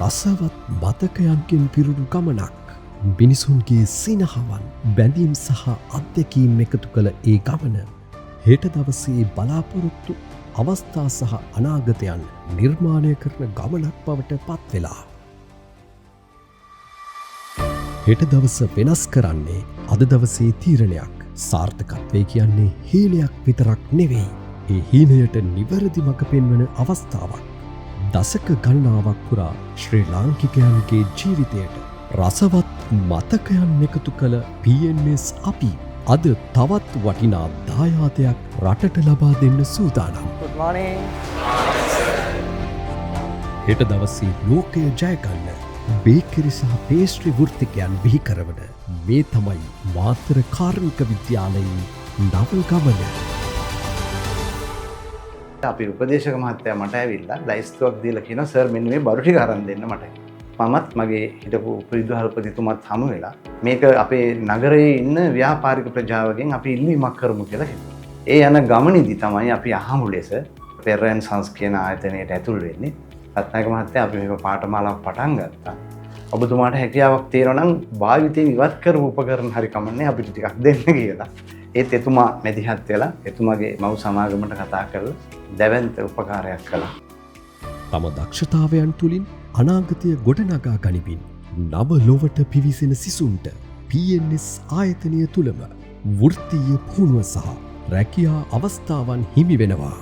රසවත් මතකයන්ගෙන් පිරුණු ගමනක්. මිනිසුන්ගේ සිනහවන්, බැඳීම් සහ අත්දැකීම් එකතු කළ ඒ ගමන හෙට දවසේ බලාපොරොත්තු අවස්ථා සහ අනාගතයන් නිර්මාණය කරන ගමනක් බවට පත් වෙලා. හෙට දවස වෙනස් කරන්නේ අද දවසේ තීරණයක්. සාර්ථකත්වය කියන්නේ හීනයක් විතරක් නෙවෙයි. ඒ හීනයට නිවැරදි මඟ පෙන්වන අවස්ථාවක්. දශක ගණනාවක් පුරා ශ්‍රී ලාංකිකයන්ගේ ජීවිතයට රසවත් මතකයන් එකතු කළ PNS අපි අද තවත් වටිනා දායාදයක් රටට ලබා දෙන්න සූදානම්. Good morning. හෙට දවසේ ලෝකය ජයගන්න බේකරි සහ පේස්ට්‍රි වෘත්තිකයන් බිහි කරවන මේ තමයි මාතර කාර්මික විද්‍යාලයේ නව ගමන. අපි උපදේශක මහත්තයා මට ඇවිල්ලා ලැයිස්තුවක් දීලා කියනවා, "සර්, මෙන්න මේ බඩු ටික අරන් දෙන්න මට." මමත් මගේ හිටපු උපවිදුහල්පතිතුමත් හමු වෙලා මේක අපේ නගරයේ ඉන්න ව්‍යාපාරික ප්‍රජාවගෙන් අපි ඉල්ලීමක් කරමු කියලා හිතුවා. ඒ යන ගමනේදී තමයි අපි අහඹු ලෙස පෙරේරා ඇන්ඩ් සන්ස් කියන ආයතනයට ඇතුල් වෙන්නේ. රත්නායක මහත්තයා, අපි මේක පාඨමාලාවක් පටන් ගත්තා. ඔබතුමාට හැකියාවක් තියෙනවා නම් භාවිතයෙන් ඉවත් කරපු උපකරණ හරි කමන්නෑ, අපිට ටිකක් දෙන්න කියලා. ඒත් එතුමා මැදිහත් වෙලා එතුමාගේ මව් සමාගමට කතා කරලා දැවැන්ත උපකාරයක් කළා. තම දක්ෂතාවයන් තුළින් අනාගතය ගොඩනගා ගනිමින් නව ලොවට පිවිසෙන සිසුන්ට PNS ආයතනය තුළම වෘත්තීය පුහුණුව සහ රැකියා අවස්ථාවන් හිමි වෙනවා.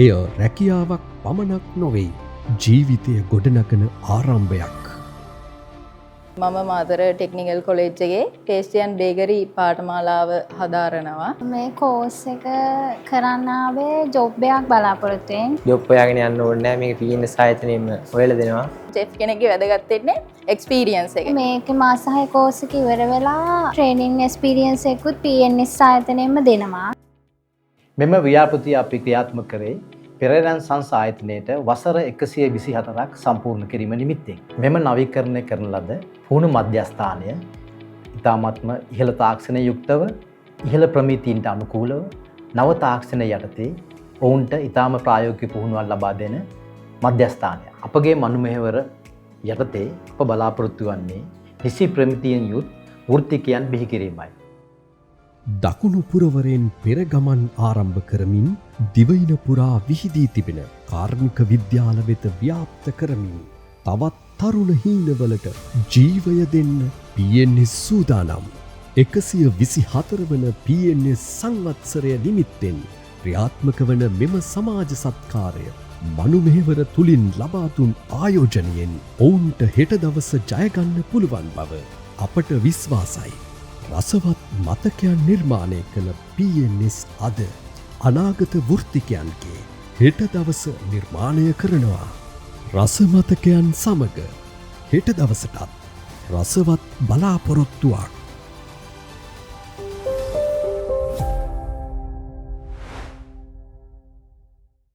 එය රැකියාවක් පමණක් නොවෙයි. ජීවිතය ගොඩනගන ආරම්භයක්. මම මාතර ටෙක්නිකල් කොලෙජ් එකේ පේස්ට්‍රි ඇන්ඩ් බේකරි පාඨමාලාව හදාරනවා. මේ කෝස් එක කරන්න ආවේ ජොබ් එකක් බලාපොරොත්තුවෙන්. ජොබ් හොයාගෙන යන්න ඕනේ නෑ. මේක PNS ආයතනයෙන්ම හොයලා දෙනවා. චෙෆ් කෙනෙක්ගේ වැදගත් වෙන්නේ එක්ස්පීරියන්ස් එක. මේකේ මාස 6 කෝස් එක ඉවර වෙලා ට්‍රේනින් එක්ස්පීරියන්ස් එකකුත් PNS ආයතනයෙන්ම දෙනවා. මෙම ව්‍යාපෘතිය අපි ක්‍රියාත්මක කරේ පෙරේරා ඇන්ඩ් සන්ස් ආයතනයට වසර 124ක් සම්පූර්ණ කිරීම නිමිත්තෙන්. මෙම නවීකරණය කරන ලද පුහුණු මධ්‍යස්ථානය ඉතාමත්ම ඉහළ තාක්ෂණ යුක්තව, ඉහළ ප්‍රමිතීන්ට අනුකූලව, නව තාක්ෂණ යටතේ ඔවුන්ට ඉතාම ප්‍රායෝගික පුහුණුවක් ලබා දෙන මධ්‍යස්ථානය. අපගේ මනුමෙහෙවර යටතේ අප බලාපොරොත්තු වන්නේ නිසි ප්‍රමිතියෙන් යුත් වෘත්තිකයන් බිහි කිරීමයි. දකුණු පුරවරයෙන් පෙරගමන් ආරම්භ කරමින් දිවයින පුරා විහිදී තිබෙන කාර්මික විද්‍යාල වෙත ව්‍යාප්ත කරමින් තවත් තරුණ හීනවලට ජීවය දෙන්න PNS සූදානම්. 124 වන PNS සංවත්සරය නිමිත්තෙන් ක්‍රියාත්මක වන මෙම සමාජ සත්කාරය මනුමෙහෙවර තුළින් ලබා දුන් ආයෝජනයෙන් ඔවුන්ට හෙට දවස ජයගන්න පුළුවන් බව අපට විශ්වාසයි. රසවත් මතකයන් නිර්මාණය කළ PNS අද අනාගත වෘත්තිකයන්ගේ හෙට දවස නිර්මාණය කරනවා. රස මතකයන් සමග හෙට දවසටත් රසවත් බලාපොරොත්තුවක්.